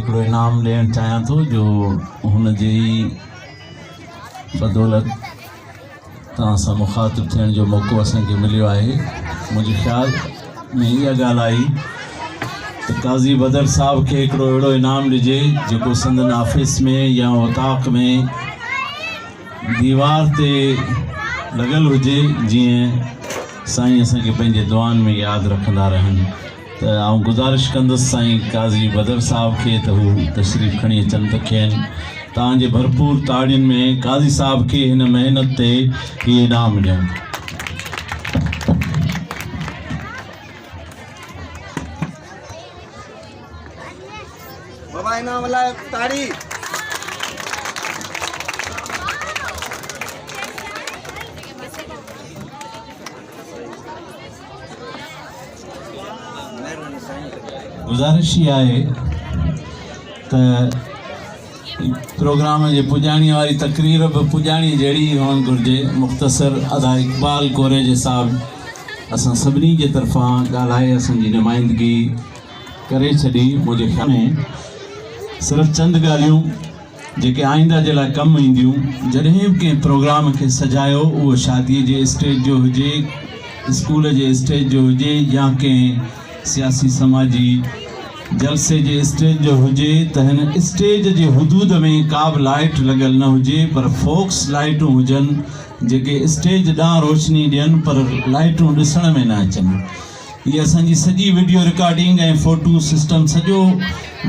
هڪڙو انعام ڏيڻ چاهيان ٿو جو هن جي ئي بدولت توهان سان مخاطب ٿيڻ جو موقعو اسان کي مليو آهي. منهنجي خيال ۾ اها ڳالهه آئي ته قاضي بدر صاحب کي هڪڙو اهڙو انعام ڏجي جيڪو سندن آفيس ۾ يا اوطاق ۾ ديوار تي لڳل هجي جيئن سائين اسان کي پنهنجي دعائن ۾ ياد رکندا رهن ته آئون گذارش ڪندس سائين قاضي بدر صاحب کي ته هو تشريف کڻي اچن ته کين توهان جي ڀرپور تاڙين ۾ قاضي صاحب کي هن محنت تي هي انعام ڏيون. بابا انعام لاء تاڙي. گذارش هي آهي ته پروگرام جي پڄاڻي واري تقرير به پڄاڻي جهڙي ئي هئڻ گهرجي. مختصر ادا اقبال ڪوريجي صاحب اسان سڀني جي طرفان ڳالهائي اسان جي نمائندگي ڪري ڇڏي. منهنجي خيال ۾ صرف چند ڳالهيون جيڪي آئنده جي لاء ڪم اينديون. جڏهن به ڪنهن پروگرام کي سجايو اهو شادي جي اسٽيج جو هجي، اسڪول جي اسٽيج جو هجي يا ڪنهن سياسي سماجي جلسي جي اسٽيج جو هجي ته هن اسٽيج جي حدود ۾ ڪا به لائيٽ لڳل نه هجي پر فوڪس لائيٽون هجن جيڪي اسٽيج ڏانهن روشني ڏين پر لائيٽون ڏسڻ ۾ نه اچن. هي اسان جي سڄي وڊيو رڪارڊنگ ۽ فوٽو سسٽم سڄو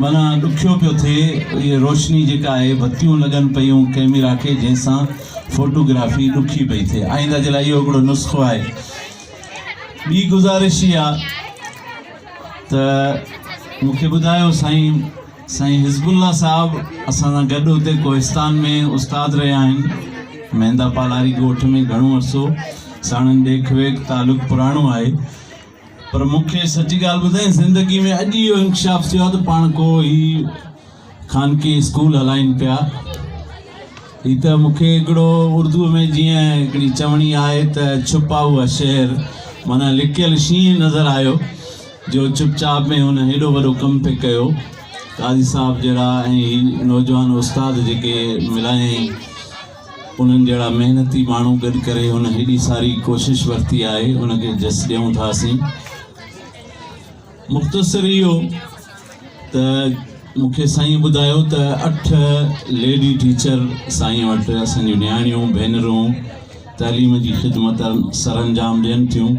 معنيٰ ڏکيو پيو ٿئي. هي روشني جيڪا آهي بتيون لڳن پيون ڪئميرا کي جنهن سان فوٽو گرافي ڏکي پئي ٿئي. آئنده جي لاء اهو هڪڙو نسخو آهي. ٻي گذارش اها ته مون کي ٻڌايو سائين سائين حزب الله صاحب اسان سان گڏ اتي ڪوهستان ۾ استاد رهيا آهن مهندا پالاري ڳوٺ ۾ گهڻو عرصو ساڻن ڏيک ويک تعلق پراڻو آهي پر مون کي سچي ڳالهه ٻڌائين زندگي ۾ اڄ اهو انڪشاف ٿيو آهي ته پاڻ ڪو هي خانقي اسڪول هلائين پيا. هي ته مون کي هڪڙو اردوء ۾ جيئن هڪڙي چوڻي آهي ته ڇپا هوا شير معنيٰ لڪيل شينهن نظر آيو جو چپ چاپ ۾ هن هيڏو وڏو ڪم پئي ڪيو. قاضي صاحب جهڙا ۽ هي نوجوان استاد جيڪي ملايائين انهن جهڙا محنتي ماڻهو گڏ ڪري هن هيڏي ساري ڪوشش ورتي آهي ان کي جس ڏيون ٿا اسين. مختصر اهو ته مون کي سائين ٻڌايو ته اٺ ليڊي ٽيچر سائين وٽ اسان جون نياڻيون ڀينرون تعليم جي خدمت سرانجام ڏين ٿيون.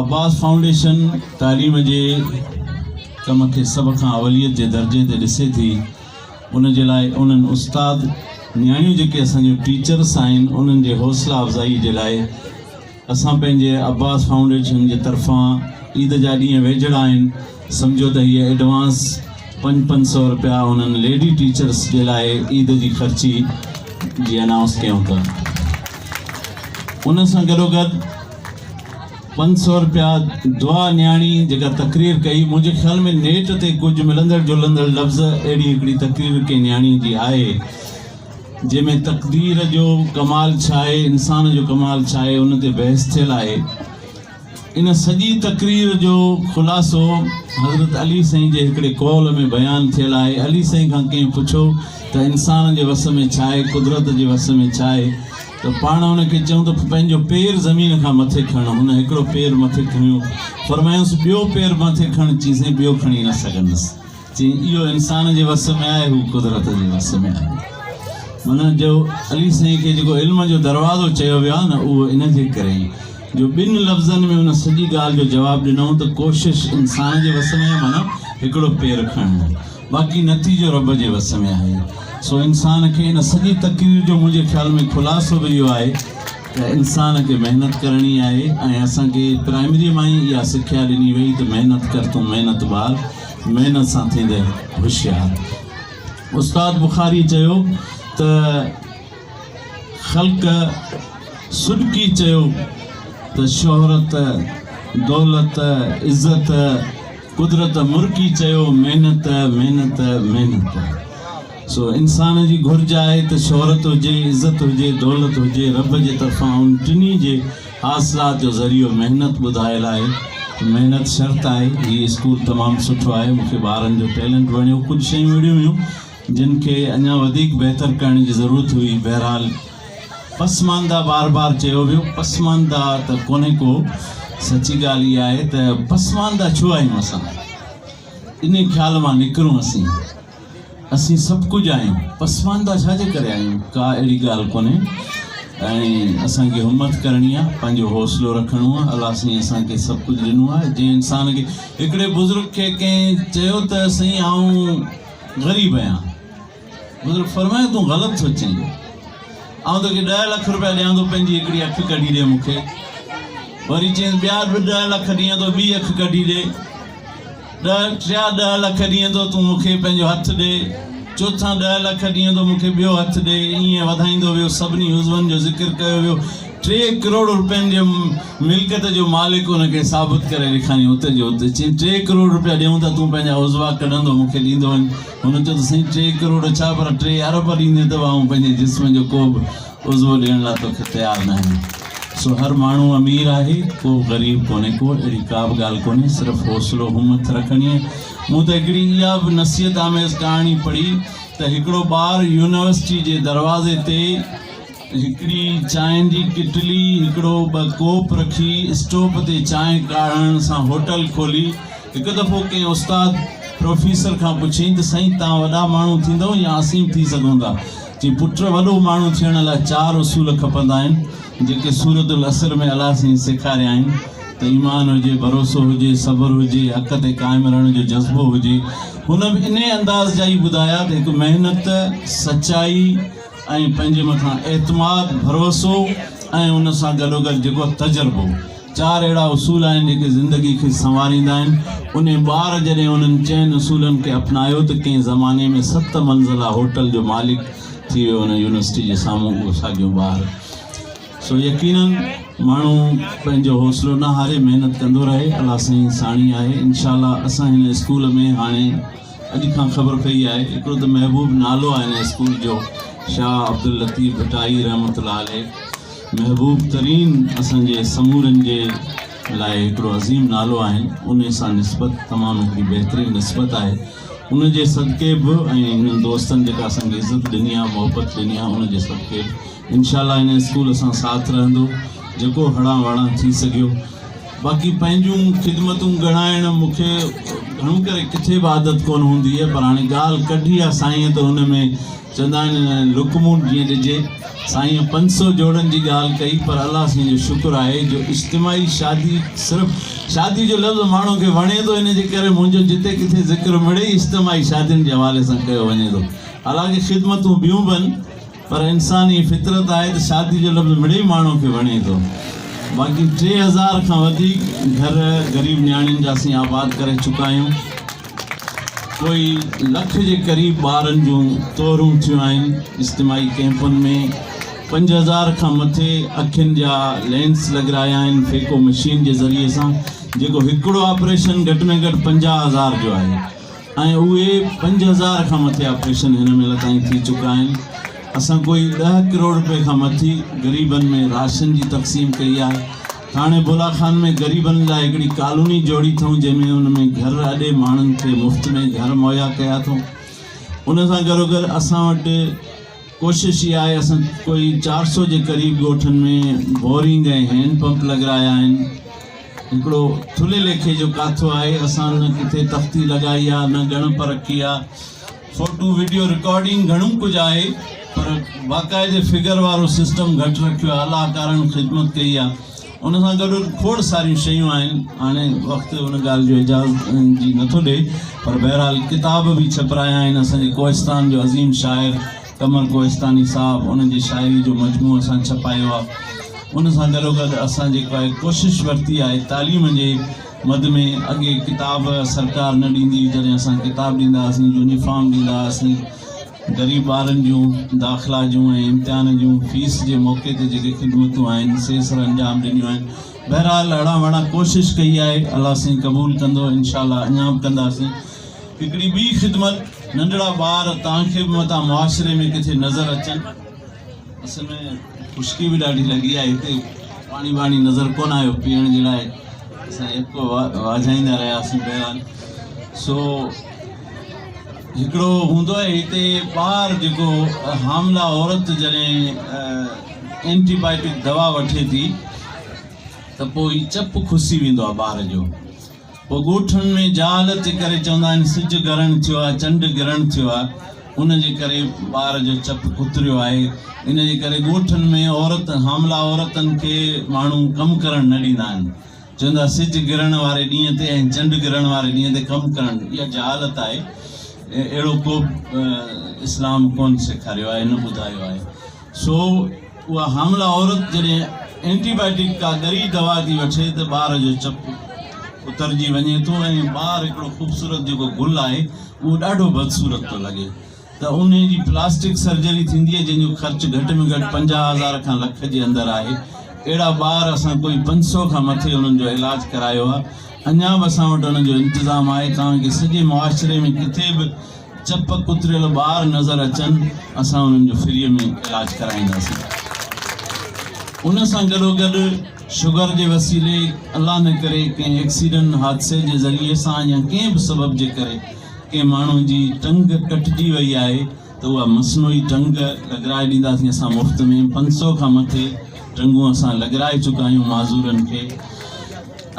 عباس فائونڊيشن تعليم جي ڪم کي سڀ کان اوليت جي درجي تي ڏسي ٿي ان جي لاء انهن استاد نياڻيون جيڪي اسان جون ٽيچرس آهن انهن جي حوصلا افزائي جي لاء اسان پنهنجي عباس فائونڊيشن جي طرفان عيد جا ڏينهن ويجهڙا آهن سمجهو ته هيء ايڊوانس پنج پنج سئو رپيا انهن ليڊي ٽيچرس جي لاء عيد جي خرچي جي انائونس ڪيون ٿا ان سان گڏوگڏ 500 رپيا دعا نياڻي جيڪا تقرير ڪئي منهنجي خيال ۾ نيٽ تي ڪجهه ملندڙ جلندڙ لفظ اهڙي هڪڙي تقرير ڪنهن نياڻي جي آهي جنهن ۾ تقدير جو ڪمال ڇا آهي، انسان جو ڪمال ڇا آهي، ان تي بحث ٿيل آهي. ان سڄي تقرير جو خلاصو حضرت علي سائين جي هڪڙي قول ۾ بيان ٿيل آهي. علي سائين کان ڪنهن پڇيو ته انسان جي وس ۾ ڇا آهي، قدرت جي وس ۾ ڇا آهي ته پاڻ ان کي چيائون ته پنهنجو پير زمين کان مٿي کڻ. هن هڪڙو پير مٿي کڻيو. فرمايائونس ٻيو پير مٿي کڻ. چيائين ٻيو کڻي نه سگهندس. چيائين، اهو انسان جي وس ۾ آهي، هو قدرت جي وس ۾ آهي. معنيٰ جو علي سائين کي جيڪو علم جو دروازو چيو ويو آهي نه، اهو ان جي ڪري ئي جو ٻن لفظن ۾ ان سڄي ڳالهه جو جواب ڏنائون ته ڪوشش انسان جي وس ۾ آهي معنيٰ هڪڙو پير کڻڻ، باقي نتيجو رب جي وس ۾ آهي. سو انسان کي ان سڄي تقرير جو منهنجي خيال ۾ خلاصو به اهو آهي ته انسان کي محنت ڪرڻي آهي ۽ اسان کي پرائمريء مان ئي اها سکيا ڏني وئي ته محنت ڪر تون محنت ٻار، محنت سان ٿيندين هوشيار. استاد بخاري چيو ته خلق سڏڪي چيو ته شهرت، دولت، عزت، قدرت مرڪي چيو محنت، محنت، محنت. سو انسان جي گهرج آهي ته شهرت هجي، عزت هجي، دولت هجي، رب جي طرفان ان ٽنهي جي حاصلات جو ذريعو محنت ٻڌايل آهي. محنت شرط آهي. هي اسڪول تمام سٺو آهي، مون کي ٻارن جو ٽيلنٽ وڻيو. ڪجهه شيون اهڙيون هيون جن کي اڃا وڌيڪ بهتر ڪرڻ جي ضرورت هئي. بهرحال پسمانده بار بار چيو ويو، پسمانده ته ڪونهي ڪو. سچي ڳالهه اها آهي ته پسمانده ڇو آهيون اسان؟ انهي خيال مان نڪرون اسين. اسين سڀ ڪجهه آهيون، پسمانده ڇا جي ڪري آهيون؟ ڪا اهڙي ڳالهه ڪونهي ۽ اسان کي همت ڪرڻي آهي، پنهنجو حوصلو رکڻو آهي. الله سائين اسان کي سڀ ڪجهه ڏنو آهي. جنهن انسان کي هڪڙي بزرگ کي ڪنهن چيو ته سائين آئون غريب آهيان. بزرگ فرمايو تون غلط ٿو چئين، آئون توکي ڏهه لک روپيا ڏيان ٿو پنهنجي هڪڙي اک ڪڍي ڏي مون کي. وري چيائينس ٻيا به ڏهه لک ڏيان ٿو ٻي اک ڪڍي ڏي. ڏهه ٽيا ڏهه لک ڏينهن ٿو تون مون کي پنهنجو هٿ ڏي، چوٿان ڏهه لک ڏينهن ٿو مون کي ٻيو هٿ ڏي، ائين وڌائيندو ويو، سڀني عضون جو ذڪر ڪيو ويو، ٽي ڪروڙ روپين جي ملڪيت جو مالڪ ان کي ثابت ڪري ڏيکاريائين اتي جو اتي، چيائين ٽي ڪروڙ روپيا ڏيون ٿا تون پنهنجا عضوا ڪڍندو مون کي ڏيندو وڃ، هن چيو ته سائين ٽي ڪروڙ ڇا پر ٽي ارب ڏيندين ته به آئون پنهنجي جسم جو ڪو به عضوو ڏيڻ لاء توکي تيار ناهيان. سو هر ماڻهو امير آهي، ڪو به غريب ڪونهي ڪو، اهڙي ڪا به ڳالهه ڪونهي، صرف حوصلو همٿ رکڻي آهي. مون ته هڪڙي اها به نصيحت آميز ڪهاڻي پڙهي ته هڪڙو ٻار يونيورسٽي جي دروازي تي هڪڙي چانهن جي ڪٽلي، هڪڙو ٻه ڪوپ رکي اسٽوپ تي چانهه ڪاڙهڻ سان هوٽل کولي. هڪ دفعو ڪنهن استاد پروفيسر کان پڇيائين ته سائين توهان وڏا ماڻهو ٿيندؤ يا اسين به ٿي سگهون ٿا؟ چيائين پٽ وڏو ماڻهو ٿيڻ لاء چار اصول کپندا آهن جيڪي سورة العصر ۾ الله سائين سيکاريا آهن ته ايمان هجي، ڀروسو هجي، صبر هجي، حق تي قائم رهڻ جو جذبو هجي. هن به انهي انداز جا ئي ٻڌايا ته هڪ محنت، سچائي ۽ پنهنجي مٿان اعتماد، ڀروسو ۽ ان سان گڏوگڏ جيڪو تجربو. چار اهڙا اصول آهن جيڪي زندگي کي سنواريندا آهن. انهي ٻار جڏهن انهن چئن اصولن کي اپنايو ته ڪنهن زماني ۾ ست منزله هوٽل جو مالڪ ٿي ويو ان يونيورسٽي جي سامهون اهو ساڳيو ٻار. سو يقينن ماڻهو پنهنجو حوصلو نه هاري محنت ڪندو رهي الله سائين ساڻي آهي انشاء الله اسان هن اسڪول ۾ هاڻي اڄ کان خبر پئي آهي هڪڙو ته محبوب نالو آهي هن اسڪول جو شاهه عبداللطيف ڀٽائي رحمة الله عليه محبوب ترين اسان جي سمورن جي لاء هڪڙو عظيم نالو آهن انهي سان نسبت تمام هڪڙي بهترين نسبت آهي ان جي صدقي به ۽ هنن دوستن جيڪا اسان کي عزت ڏني آهي محبت ڏني آهي ان جي صدقي به انشاء الله هن اسڪول سان ساٿ رهندو جيڪو هڙان وڙان ٿي سگهيو باقي پنهنجون خدمتون ڳڻائڻ مون کي گهڻو ڪري ڪٿي به عادت ڪونه هوندي آهي پر هاڻي ڳالهه ڪڍي آهي سائين ته ان ۾ چوندا آهن لقمون جيئن ڏجي. سائينء پنج سو جوڙن جي ڳالهه ڪئي پر الله سائين جو شڪر آهي جو اجتماعي شادي صرف شادي جو لفظ ماڻهو کي وڻي ٿو ان جي ڪري منهنجو جتي ڪٿي ذڪر مڙئي اجتماعي شادين جي حوالي سان ڪيو وڃي ٿو حالانڪه خدمتون ٻيون به آهن پر انساني فطرت آهي ته شادي جو لفظ مڙئي ماڻهو کي وڻي ٿو باقي 3000 کان وڌيڪ گهر غريب نياڻين جا اسين آباد ڪري چڪا آهيون. ڪوئي لک جي قريب ٻارن جون تورون ٿيون آهن اجتماعي ڪئمپن ۾ 5000 کان مٿي اکين جا لينس لڳرايا آهن فيڪو مشين جي ذريعي سان جيڪو هڪڙو آپريشن گهٽ ۾ گهٽ 50,000 جو آهي ۽ اهي 5000 کان مٿي آپريشن هن مهل تائين ٿي چڪا آهن اسان ڪوئي 10 ڪروڙ روپئي کان مٿي غريبن ۾ راشن جي تقسيم ڪئي آهي ٿاڻي بولا خان ۾ غريبن لاء هڪڙي ڪالوني جوڙي اٿئون جنهن ۾ ان ۾ گهر اڏي ماڻهن کي مفت ۾ گهر مهيا ڪيا اٿئون ان سان گڏوگڏ اسان وٽ ڪوشش اها آهي اسان ڪوئي چار سو جي قريب ڳوٺن ۾ بورنگ ۽ هينڊ پمپ لڳرايا آهن هڪڙو ٿلهي ليکي جو ڪاٿو آهي اسان نه ڪٿي تختي لڳائي آهي نه ڳڻپ رکي آهي فوٽو وڊيو رڪارڊنگ گهڻو ڪجهه آهي پر باقاعدي فگر وارو سسٽم گهٽ رکيو آهي الله ڪارڻ خدمت ڪئي آهي ان سان گڏ کوڙ ساريون شيون آهن هاڻي وقت ان ڳالهه جو اجازت جي نٿو ڏي پر بهرحال ڪتاب به ڇپرايا آهن اسان جي ڪوهستان جو عظيم شاعر قمر ڪوهستاني صاحب ان جي شاعري جو مجموعو اسان ڇپايو آهي ان سان گڏوگڏ اسان جيڪو آهي ڪوشش ورتي آهي تعليم جي مد ۾ اڳي ڪتاب سرڪار نه ڏيندي هئي جڏهن اسان ڪتاب ڏيندا هئاسين يونيفارم ڏيندا هئاسين غريب ٻارن جون داخلا جون ۽ امتحان جون فيس جي موقعي تي جيڪي خدمتون آهن سي سر انجام ڏنيون آهن بهرحال اڙان وڙان ڪوشش ڪئي آهي الله سائين قبول ڪندو انشاء الله اڃا به ڪنداسين هڪڙي ٻي خدمت ننڍڙا ٻار توهان کي به متان معاشري ۾ ڪٿي نظر اچن اصل ۾ خشڪي به ڏاڍي لڳي آهي هتي پاڻي واڻي نظر ڪونه آيو پيئڻ جي لاء. اسان يڪو واجهائيندا رهياسين. بهرحال سو هڪڙو هوندو آهي هتي ٻار جيڪو حامله عورت جڏهن اينٽي بائيوٽڪ دوا وٺي ٿي ته پوء هي چپ کسي ويندو آهي ٻار جو. پوء ڳوٺن ۾ جهالت جي ڪري چوندا آهن سج گرهڻ ٿيو آهي، چنڊ گرهڻ ٿيو آهي، ان جي ڪري ٻار جو چپ ڪتريو آهي. ان جي ڪري ڳوٺن ۾ عورت حامله عورتن کي ماڻهو ڪم ڪرڻ نه ڏيندا آهن. چوندا سج گرهڻ واري ڏينهن تي ۽ چنڊ گرهڻ واري ڏينهن تي ڪم ڪرڻ اها جهالت آهي. اهڙو ڪو به اسلام ڪونه سيکاريو آهي نه ٻڌايو آهي. سو اها حامله عورت جڏهن اينٽي بائيوٽڪ ڪا ڳري دوا ٿي وٺي ته ٻار جو چپ اترجي وڃي ٿو ۽ ٻار هڪڙو خوبصورت جيڪو گل آهي اهو ڏاڍو بدصورت ٿو لڳي ته انهي جي پلاسٽڪ سرجري ٿيندي آهي جنهن جو خرچ گهٽ ۾ گهٽ 50 هزار کان لک جي اندر آهي. اهڙا ٻار اسان ڪوئي 500 کان مٿي انهن جو علاج ڪرايو آهي اڃا به اسان وٽ انهن جو انتظام آهي. توهان کي سڄي معاشري ۾ ڪٿي به چپ ڪتريل ٻار نظر اچن اسان انهن جو فريء ۾ علاج ڪرائينداسين. ان سان گڏوگڏ شگر جي وسيلي الله نه ڪري ڪنهن ايڪسيڊنٽ حادثي جي ذريعي سان يا ڪنهن به سبب جي ڪري ڪنهن ماڻهو جي ٽنگ ڪٽجي وئي آهي ته اها مصنوعي ٽنگ لڳرائي ڏينداسين اسان مفت ۾ 500 کان مٿي ٽنگون اسان لڳرائي چڪا آهيون معذورن کي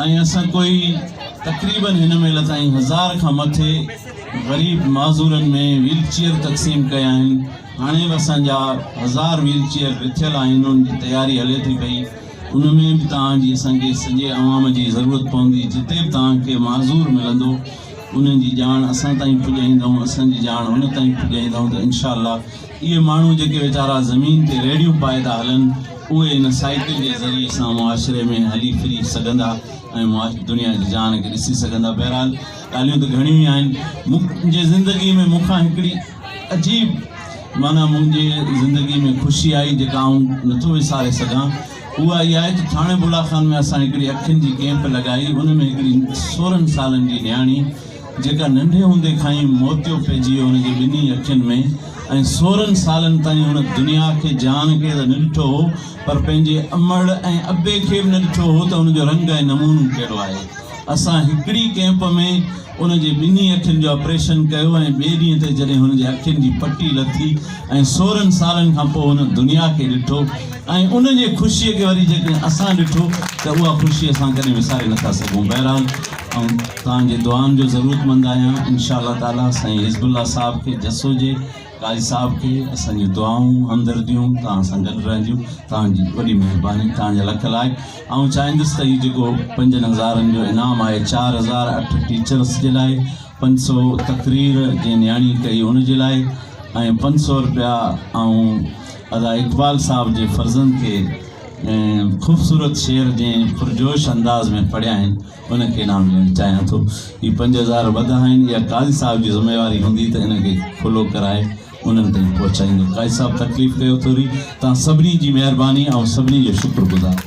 ۽ اسان ڪوئي تقريبن هن مهل تائين هزار کان مٿي غريب معذورن ۾ ويل چيئر تقسيم ڪيا آهن. هاڻي به اسان جا هزار ويل چيئر رٿيل آهن ان جي تياري هلي ٿي پئي. ان ۾ به توهان جي اسان کي سڄي عوام جي ضرورت پوندي. جتي به توهان کي معذور ملندو انهن جي ڄاڻ اسان تائين پڄائيندائون اسان جي ڄاڻ ان تائين پڄائيندائون ته انشاء الله اهي ماڻهو جيڪي ويچارا زمين تي ريڙهيون پائي ٿا هلن اهي ان سائيڪل جي ذريعي سان معاشري ۾ هلي ڦري سگهندا ۽ دنيا جي جهان کي ڏسي سگهندا. بهرحال ڳالهيون ته گهڻيون ئي آهن. منهنجي زندگي ۾ مون کان هڪڙي عجيب معنيٰ منهنجي زندگي ۾ خوشي آئي جيڪا آئون نٿو وساري سگهان اها اها آهي ته ٿاڻي بولا خان ۾ اسان هڪڙي اکين جي ڪئمپ لڳائي ان ۾ هڪڙي 16 سالن جي نياڻي جيڪا ننڍي هوندي کان ئي موتيو پئجي ويو هن جي ٻنهي اکين ۾ ۽ 16 سالن تائين هن دنيا کي جهان کي ته نه ڏٺو هو پر پنهنجي امڙ ۽ ابي کي به نه ڏٺو هو ته ان جو رنگ ۽ نمونو ڪهڙو آهي. اسان هڪڙي ڪئمپ ۾ ان جي ٻنهي اکين جو آپريشن ڪيو ۽ ٻئي ڏينهن تي جڏهن هن جي اکين جي پٽي لٿي ۽ 16 سالن کان پوء هن دنيا کي ڏٺو ۽ ان جي خوشيء کي وري جيڪڏهن اسان ڏٺو ته اها خوشي اسان ڪڏهن وساري نٿا سگهون. بهرحال آئون توهان جي دعائن جو ضرورتمند آهيان. انشاء الله تعاليٰ سائين حزب الله صاحب کي جس هجي. قاضي صاحب کي اسان جون دعائون همدرديون توهان سان گڏ رهنديون. توهان جي وڏي مهرباني. توهان جا لک لائق. آئون چاهيندس ته هي جيڪو پنجن هزارن جو انعام آهي 4008 ٽيچرس جي لاء، 500 تقرير جنهن نياڻي ڪئي ان جي لاء ۽ 500 رپيا آئون ادا اقبال صاحب جي فرزند کي خوبصورت شعر جنهن پرجوش انداز ۾ پڙهيا آهن ان کي انعام ڏيڻ چاهيان ٿو. هي 5000 وڌ آهن اها قاضي صاحب جي ذميواري هوندي ته ان کي کلو ڪرائي انهن تائين پهچائيندو. قاضي صاحب تڪليف ڪيو ٿوري. توهان سڀني جي مهرباني آئون سڀني جو شڪر گذار.